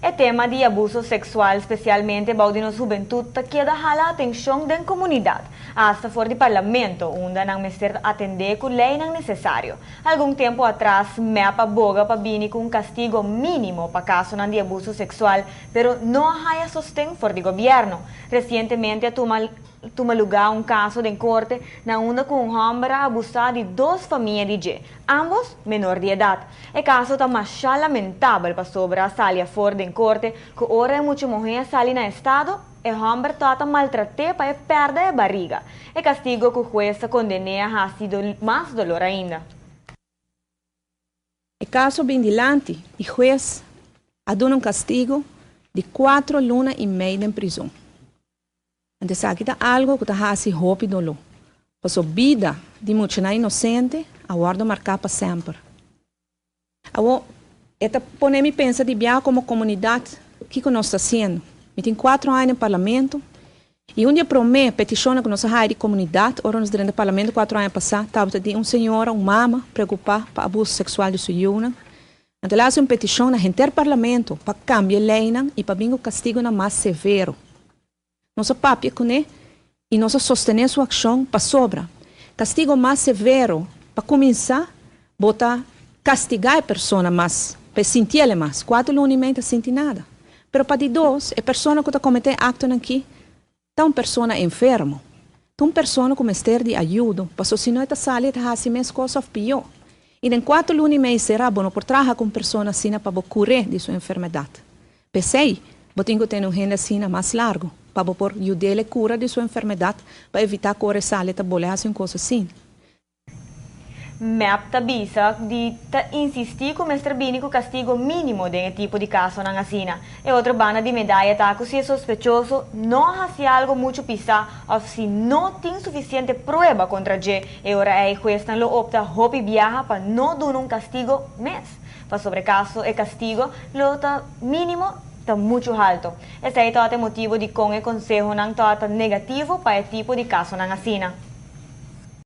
E tema di abuso sexual, specialmente bou di nos hubentud, ta keda hala atencion den comunidad, hasta for di parlamento, unda nan mester atende cu leynan necesario. Algun tempo atras, MEP a boga pa bini cu un castigo minimo pa casonan di abuso sexual, pero no a haya sosten for di gobierno. Recientemente a tuma lugar un caso den corte na unda cu un homber a abusa di dos famia di dje, ambos menor di edad. E caso ta masha lamentabel pasobra a sali for den corte cu ora e mucha muher a sali na estado, e homber tabata maltrat'e pa e perde e bariga. E castigo cu hues a conden'e a haci mas dolor ainda. E caso a bin dilanti y hues a duna un castigo di 4 luna y mei den prison. Anto esaki ta algo cu ta haci hopi dolor. Paso bida di mucha inocente a wordo marca pa semper. Awo, e ta pone mi pensa di bia como comunidad, kico nos ta haciendo? Mi tin 4 aña den parlamento y un dia prome peticion cu nos a haya di comunidad, ora nos den parlamento 4 aña pasa, tabata di un señora, un mama, preocupa pa abuso sexual di su yiunan. Anto el a haci un peticion na henter parlamento pa cambia ley y pa bin castigo mas severo. Nos a papia cu ne y nos a sostene su accion pasobra. Castigo mas severo, pa cuminsa, bo ta castiga e persona mas, pa sinti mas. 4 luna y mei ta sinti nada. Pero pa di dos, e persona cu ta comete acto aki, ta un persona enfermo. Ta un persona cu mester di ayudo, paso si no ta sali ta haci mes cos of pio. Y den 4 luna y mei sera, bo no por traha cu persona asina pa cura di su enfermedad. P'esey, bo tin cu tin un hende asina mas largo, pa por yud'e cura di su enfermedad, pa evita cu e sali ta bolbe haci un cos asina. MEP ta bisa di ta insisti cu mester bini cu castigo minimo den tipo di caso nan asina. E otro banda di medaya ta cu si e sospechoso no haci algo mucho pisa of si no tin suficiente prueba contra dje, e ora e hues lo opta hopi biaha pa no duna un castigo mes. Pasobra caso e castigo lo ta minimo ta mucho halto. Esey ta e motibo di con e conseho nan ta negativo pa e tipo di caso nan asina.